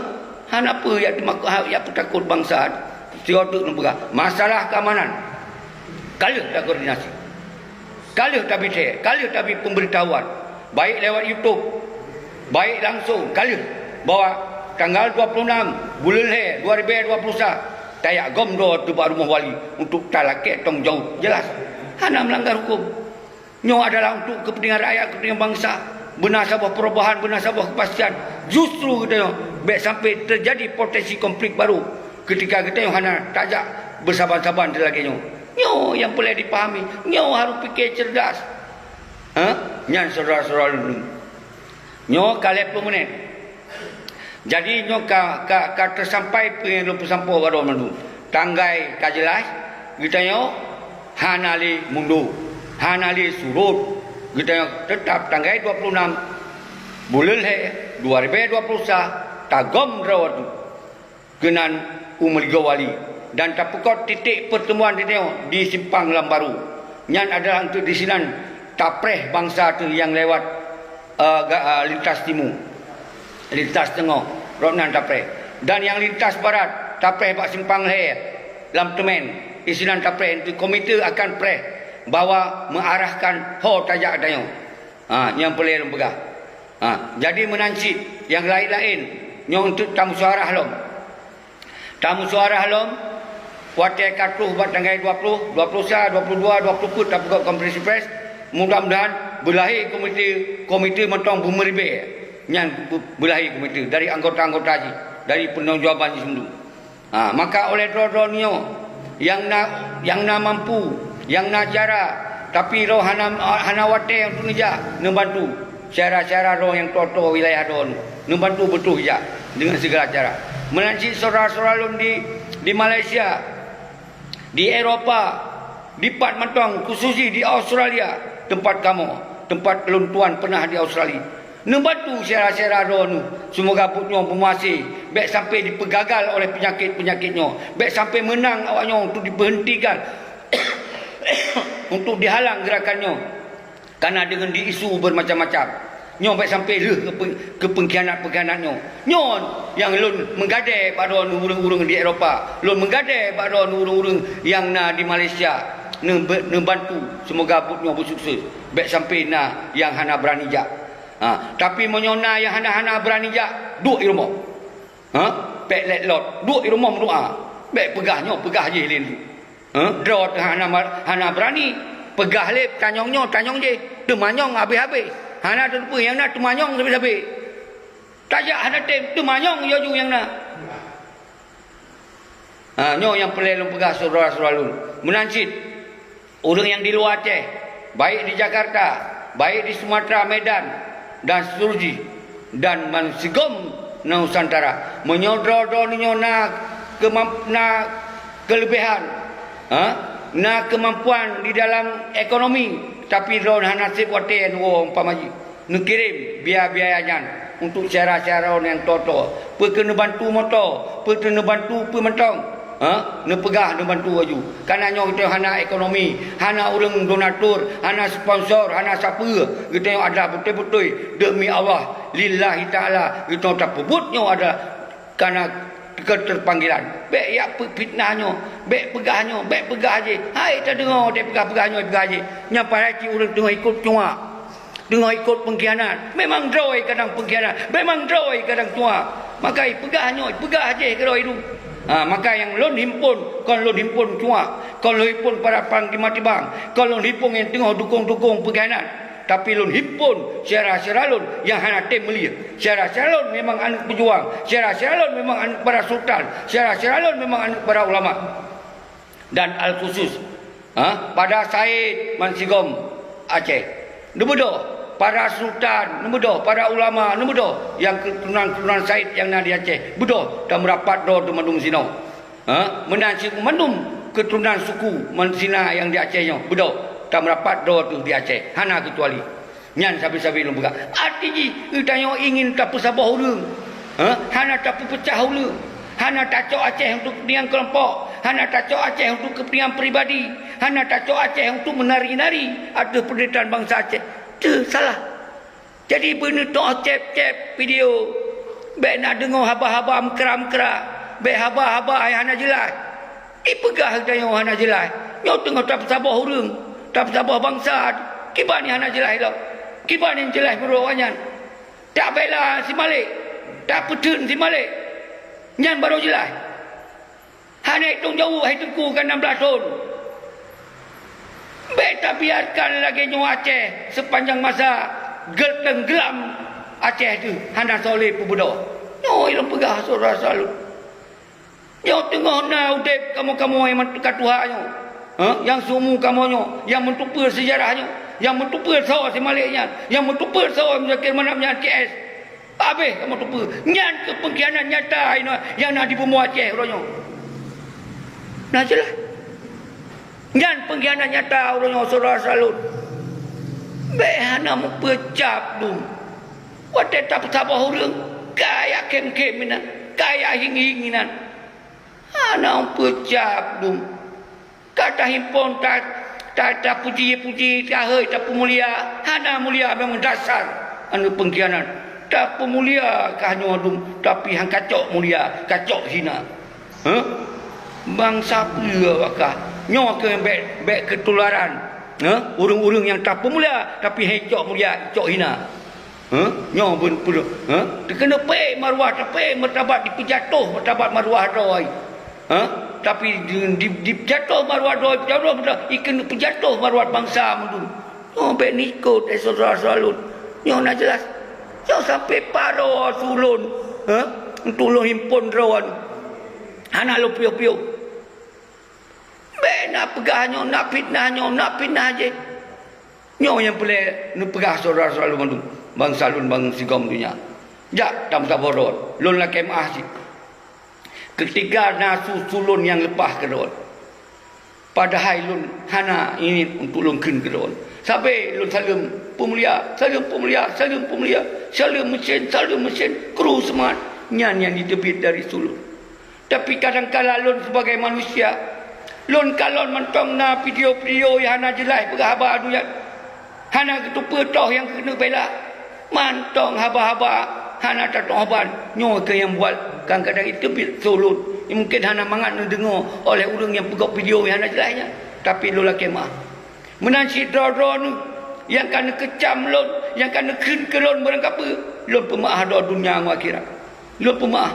Hana peue yak teumakot, ha, yak peutakot bansa. Sigoe teuk neupeugah, masalah keamanan ka lheueh takoordinasi. Ka lheueh tabri thée, ka lheueh tabri peumbeuritahuan, baik lewat YouTube, baik langsong, ka lheueh bahwa tanggal dua puluh enam buleuen lhée dua ribée dua puluh sa, tajak gom droe teuh bak rumoh wali untuk talakée tanggung jaweueb. Jeulaih, hana meulanggar huköm. Nyoe adalah untuk keupeuntengan rakyat, keupeuntengan bansa. Beuna saboh perubahan, beuna saboh keupastian. Justru geutanyoe bék sampai teujadi potensi konflik baru keutika geutanyoe hana tajak beusaban-saban lagée nyoe. Nyoe nyang peureulée jipahami, nyoe harôh pike ceurdas. Hah? Nyan syedara-syedara lôn. Nyoe ka lhée ploh menit. Jadi, nyoe ka, ka, ka teusampai peue nyang lôn peusampoe bak droe mandum. Tanggai ka jeulaih, geutanyoe hana lé mundur, hana lé surot. Geutanyoe teutap tanggai dua puluh enam Buleuen lhèe dua ribèe dua ploh sa tagom droe teuh keunan u Meuligoe Wali dan tapeukot titek peuteumuan tanyoe di Simpang Lam Barô. Nyan adalah untuk disinan tapreh bansa teuh nyang lewat, eh, ga-, eh, lintas timu, lintas teungoh, rot nan tapreh. Dan nyang lintas barat tapreh bak Simpang Lhèe lam Teumèn. Disinan tapreh untuk komite akan preh bahwa meuarahkan ho tajak tanyoe. Ha, nyang peureulèe lôn peugah. Ha, jadi meunan cit nyang laén-laén nyoe untuk tamusyawarah lom. Tamusyawarah lom watèe ka troh bak tanggai dua ploh, dua ploh sa, dua ploh dua, dua ploh peuet tapeugah konferensi pers. Mudah-mudahan beulahé komite, komite mantong beumeuribèe nyan be-, beulahé komite dari anggota-anggota jih, dari peunanggung jawaban jih sendiri. Ha, maka oleh droe-droe nyoe nyang na, nyang na mampu, nyang na cara, tapi droe hana, hana watèe untuk neujak neubantu. Syedara-syedara droe nyang toe-toe wilayah droe neubantu beutôi jak deungon segala cara. Meunan cit syedara-syedara lôn di, di Malaysia, di Eropa, dipat mantong, khusus jih di Australia, teumpat kamoe, teumpat lôn tuan peunah di Australia. Neubantu syedara-syedara droeneuh, seumoga buet nyoe beumeuhasé, bèk sampai dipeugagal oleh peunyakét-peunyakét nyoe, bèk sampai meunang awak nyoe untuk dipeuheuntikan, untuk dihalang geurakan nyoe, kana deungon di isu beumacam-macam. Nyoe bèk sampai lheueh keu pe-, keu peungkhianat-peungkhianat nyoe. Nyoe nyang lôn meugadèe bak droeneuh ureueng-ureueng di Eropa, lôn meugadèe bak droeneuh ureueng-ureueng nyang na di Malaysia, neube-, neubantu, seumoga buet nyoe beusukses. Bèk sampai na nyang hana beurani jak. Ha, tapi meunyoe na nyang hana-hana beurani jak, duek i rumoh. Ha? Pèk lét lôt, duek i rumoh meudoa. Bèk peugah nyoe, peugah jih lé nyoe. Ha? Droe teuh hana mar-, hana beurani. Peugah lé tanyong nyoe, tanyong jih. Teumanyong habéh-habéh. Hana tateupeue nyang na teumanyong sabé-sabé. Tajak hana tem, teumanyong laju nyang na. Ha, nyoe nyang peureulèe lôn peugah syedara-syedara lôn. Meunan cit, ureueng nyang di luwa Aceh, baik di Jakarta, baik di Sumatera, Medan, dan seterusnya, dan bansigom Nusantara. Meunyoe droe-droe nyoe na keumamp-, na keuleubehan, ha, na keumampuan di dalam ekonomi, tapi droe hana sép watèe neuwoe umpama jih. Neukirém biaya-biaya nyan untuk syedara-syedara nyang toe-toe. Peu keuh neubantu moto, peu keuh neubantu peue mantong. Ha? Neupeugah neubantu laju. Kana nyoe geutanyoe hana ekonomi, hana ureueng donatur, hana sponsor, hana sapeue. Geutanyoe adalah beutôi-beutôi demi Allah, lillahi ta'ala, geutanyoe tapeubuet nyoe adalah kana keuteupeunggilan. Bèk jak peufitnah nyoe, bèk peugah nyoe, bèk peugah jih. Hai tadeungoe watèe peugah-peugah nyoe, peugah jih. Nyan padahai cit ureueng teungoh ikot cuak. Teungoh ikot peungkhianat. Memang droe kadang peungkhianat. Memang droe kadang cuak. Maka ipeugah nyoe, ipeugah jih keudroe itu. Ha, maka nyang lôn himpon, kon lôn himpon cuak, kon lôn himpon para panglima tibang, kon lôn himpon nyang teungoh dukong-dukong peungkhianat. Tapi lôn himpon syedara-syedara lôn nyang hana tem meulieh. Syedara-syedara lôn memang aneuk peujuang. Syedara-syedara lôn memang aneuk para sultan. Syedara-syedara lôn memang aneuk para ulama. Dan al-khusus, ha, pada Said bansigom Aceh. Neubeudôh para sultan, neubeudôh para ulama, neubeudôh nyang keuturonan-keuturonan Said nyang na di Aceh. Beudôh tameurapat droe teuh mandum sinoe. Ha, meunan cit mandum keuturonan suku Mansina nyang di Aceh nyoe. Beudôh tameurapat droe teuh di Aceh. Hana keucuali. Nyan sabe-sabe lôn peugah. Arti jih, geutanyoe ingin tapeusaboh ureueng. Ha? Hana tapeupeucah ureueng. Hana tacok Aceh untuk kepentingan kelompok. Hana tacok Aceh untuk kepentingan pribadi. Hana tacok Aceh untuk menari-nari ateueh penderitaan bansa Aceh. Teuh salah. Jadi, beuneutoh cép-cép video. Bèk na deungoe haba-haba meukra-meukra. Bèk haba-haba nyang hana jeulaih. Ipeugah geutanyoe hana jeulaih. Nyoe teungoh tapeusaboh ureueng, tapeusaboh bansa. Kiban nyang hana jeulaih lom? Kiban nyang jeulaih meunurot awaknyan? Tabela si Malek, tapeutheun si Malek. Nyan barô jeulaih. Hana itong jaweueb hai Teungku ka enam belas thon. Bèk tabiarkan lagèe nyoe Aceh sepanjang masa geutenggelam Aceh teuh hana soe lé peubeudôh. Nyoe lôn peugah syedara-syedara lôn. Nyoe teungoh na udép kamoe-kamoe nyang ka tuha nyoe, ha, nyang seumu kamoe nyoe, nyang meutupeue seujarah nyoe, nyang meutupeue soe si Malek nyan, nyang meutupeue soe Muzakir Manaf nyan C S. Habéh kamoe tupeue. Nyan keuh peungkhianat nyata inoe nyang na di bumoe Aceh uroe nyoe. Na jeulaih. Nyan peungkhianat nyata uroe nyoe, syedara-syedara lôn. Bèk hana meupeucap dum. Watée tapeusaboh ureuëng, kaya khém-khém inan, kaya hieng-hieng inan. Hana peucab dum. Ka tahimpon ta, ta, tapuji-puji, tahôi, tapeumulia, hana mulia memang dasar aneuëk peungkhianat. Tapeumulia kah nyoe dum, tapi han kacok mulia, kacok hina. Huh? Bansa peue awak kah? Nyoe keuh bék, bék keutularan. Huh? Ureuëng-ureuëng nyang tapeumulia, tapi han icok mulia, icok hina. Huh? Nyoe bun peudeuh. Huh? Teukeuneuh pé marwah, tapi martabat dipeujatoh martabat marwah droe. Huh? Tapi di, di, dipeujatoh marwah droe, peujatoh marwah, ikeuneuk peujatoh marwah bansa mandum. Nyoe bék nikot, eh, syedara-syedara lôn. Nyoe na jeulaih. Nyoe sampai paroe su lôn. Huh? Untuk lôn himpon droe. Hana lôn piôh-piôh. Bék na peugah nyoe, na fitnah nyoe, na fitnah jih. Nyoe nyang peureulée neupeugah syedara-syedara lôn mandum, bansa lôn bansigom donya. Jak tameusaboh droe, lôn lakée meuáh cit. Keutika na su-su lôn nyang leupah keu droe. Padahai lôn hana ingat untuk lôn kheun keu droe. Sabe lôn saleuem peumulia, saleuem peumulia, saleuem peumulia, saleuem meusén, saleuem meusén, kru seumangat. Nyan nyang jiteubiet dari su lôn. Tapi kadang kala lôn sibagai manusia, lôn kalon mantong na video-video nyang hana jeulaih peugah haba donya. Hana geuteupeue toh nyang keuneuk bela. Mantong haba-haba hana tatong haba. Nyoe keuh nyang buat kadang-kadang jiteubiet su lôn. Mungken hana mangat neudeungoe oleh ureuëng nyang peugah video nyang hana jeulaih nyan. Tapi lôn lakée meuáh. Meunan cit droe-droe neuh nyang ka neukeucam lôn, nyang ka neukheun keu lôn barangkapeue, lôn peumeuáh droe donya ngon akhirat. Lôn peumeuáh.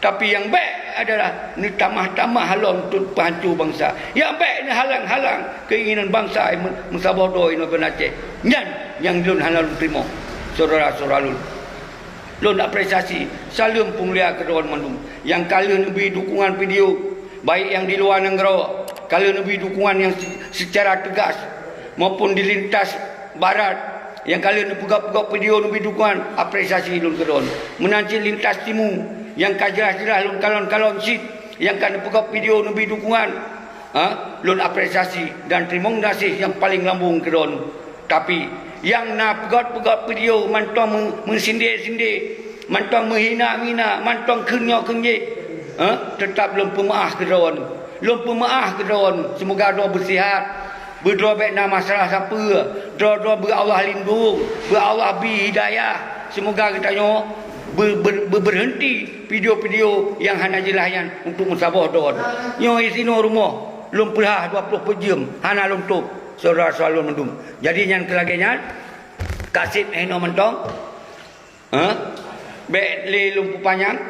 Tapi nyang bék adalah neutamah-tamah lom untuk peuhanco bansa. Nyang bék neuhalang-halang keuinginan bansa meu-, meusaboh droe inoe ban Aceh. Nyan nyang lôn hana lôn teurimong, syedara-syedara lôn. Lôn apresiasi, saleuem peumulia keu droe mandum nyang ka lheueh neubri dukungan video, baik nyang di luwa nanggroe, ka lheueh neubri dukungan nyang se-, seucara teugas, maupun di lintas barat nyang ka lheueh neupeugah-peugah video neubri dukungan, apresiasi lôn keu droe. Meunan cit lintas timu nyang ka jeulaih-jeulaih lôn kalon-kalon cit nyang ka neupeugah video neubri dukungan, ha, lôn apresiasi dan teurimong gaséh nyang paleng lambông keu droe. Tapi nyang na peugöt-peugöt video mantong meu-, meusindé-sindé, mantong meuhina-hina, mantong kheun nyoe kheun jéh, eh, teutab lôn peumeuáh keu droe. Lôn peumeuáh keu droe. Seumoga droe beusihat, beudroe bék na masalah sapeue, droe-droe beu Allah lindong, beu Allah bi hidayah. Seumoga geutanyoe beu-, beu-, beubeurhenti video-video nyang hana jeulaih nyan untuk meusaboh droe. Nyoe disinoe rumoh lôn peurhah dua ploh peuet jeuem hana lôn tôb. Syedara-syedara lôn mandum. Jadi nyan keu lagèe nyan, ka seb hinoe mantong, ha? Bèk lé lôn peupanyang.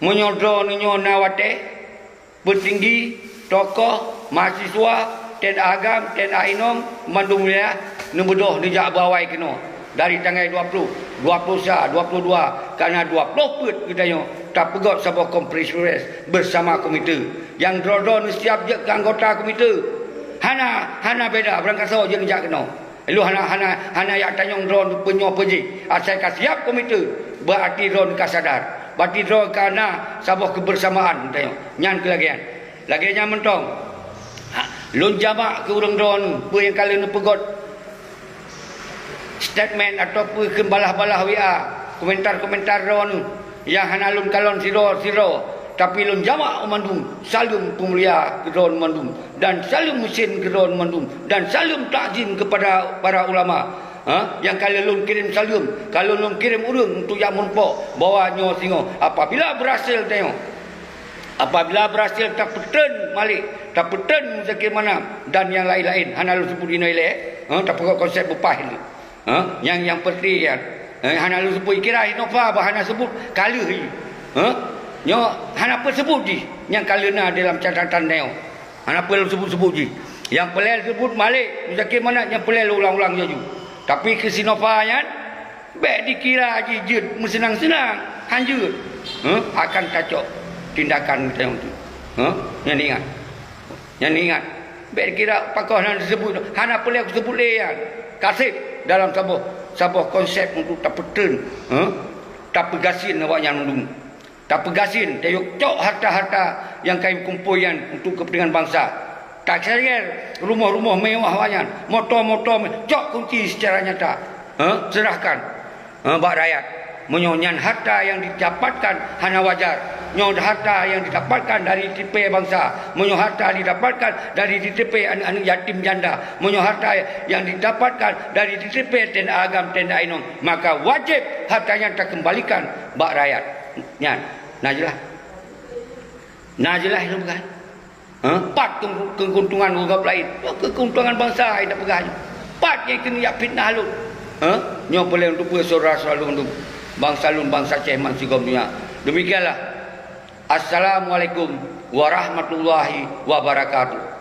Meunyoe droeneuh nyoe na watèe, peutinggi, tokoh, mahasiswa, TNA agam, TNA inong, mandum wilayah, neubeudôh neujak beuawai keunoe. Dari tanggai dua ploh, dua ploh sa, dua ploh dua, ka na dua ploh peuet geutanyoe tapeugöt saboh konferensi pers beusama komite. Nyang droe-droe neusiab jeuet keu anggota komite. Hana, hana beda, beurangkasoe jeuet neujak keunoe. Lôn hana, hana, hana jak tanyong droeneuh peunyoe peue jih. Asai ka siab komite, beurati droeneuh ka sadar. Beurati droe ka na saboh keubeusamaan tanyoe. Nyan keu lagèe nyan. Lagèe nyan mantong. Ha, lôn jamak keu ureueng droeneuh, peue nyang ka lheueh neupeugöt statement atawa peue kheun balah-balah WA, komentar-komentar droeneuh nyang hana lôn kalon sidroe-sidroe, tapi lôn jamak mandum, saleuem peumulia keu droeneuh mandum, dan saleuem meusén keu droeneuh mandum, dan saleuem takzim keupada para ulama, ha, nyang ka lheueh lôn kirém saleuem, ka lheueh lôn kirém ureueng untuk jak meurumpok bahwa nyoe singoh apabila beurhasil tanyoe, apabila beurhasil tapeutreun Malik, tapeutreun Muzakir Manaf, dan nyang laén-laén, hana lôn seubut inoe ilèe, ha, tapeugöt konsep beupaih lé. Ha? Nyang, nyang peureulèe nyan. Eh, hana lôn seubut, kira Nova bah hana seubut, ka lheueh. Ha? Nyoe hana peuseubut jih, nyang ka lheueh na dalam catatan nyoe. Hana peureulèe lôn seubut-seubut jih. Nyang peureulèe seubut Malik, Muzakir Manaf, nyang peureulèe lôn ulang-ulang laju. Tapi keu si Nova nyan, bèk dikira jih jeuet meuseunang-seunang, hanjeuet. Ha? Akan tacok tindakan geutanyoe tu. Ha? Nyan ingat. Nyan ingat, bèk kira pakoh na teuseubut, hana peureulèe kuseubut lé nyan. Ka seb dalam saboh, saboh konsep untuk tapeutreun, ha? Tapeugasien awaknyan mandum. Tapeugasien, tayue cok harta-harta nyang ka jikumpôi nyan untuk keupeuntengan bansa. Tasager rumoh-rumoh mewah awaknyan, moto-moto me-, cok kunci seucara nyata. Ha? Seurahkan. eh, bak rakyat. Meunyoe nyan harta nyang didapatkan hana wajar, nyoe harta nyang didapatkan dari tipe bansa, meunyoe harta didapatkan dari tipe aneuk-aneuk yatim janda, meunyoe harta nyang didapatkan dari tipe tenda agam, tenda inong, maka wajéb harta nyan takeumbalikan bak rakyat. Nyan, na jeulaih? Na jeulaih lôn peugah? Ha? Pat keu-, keuuntungan ureuëng laén? Keuuntungan bansa nyang tapeugah nyoe. Pat nyang keuneuk jak fitnah lôn? Ha? Nyoe peureulée lôn teupeue syedara-syedara lôn, bansa lôn, bansa Aceh bansigom donya. Demikianlah. Assalamualaikum warahmatullahi wabarakatuh.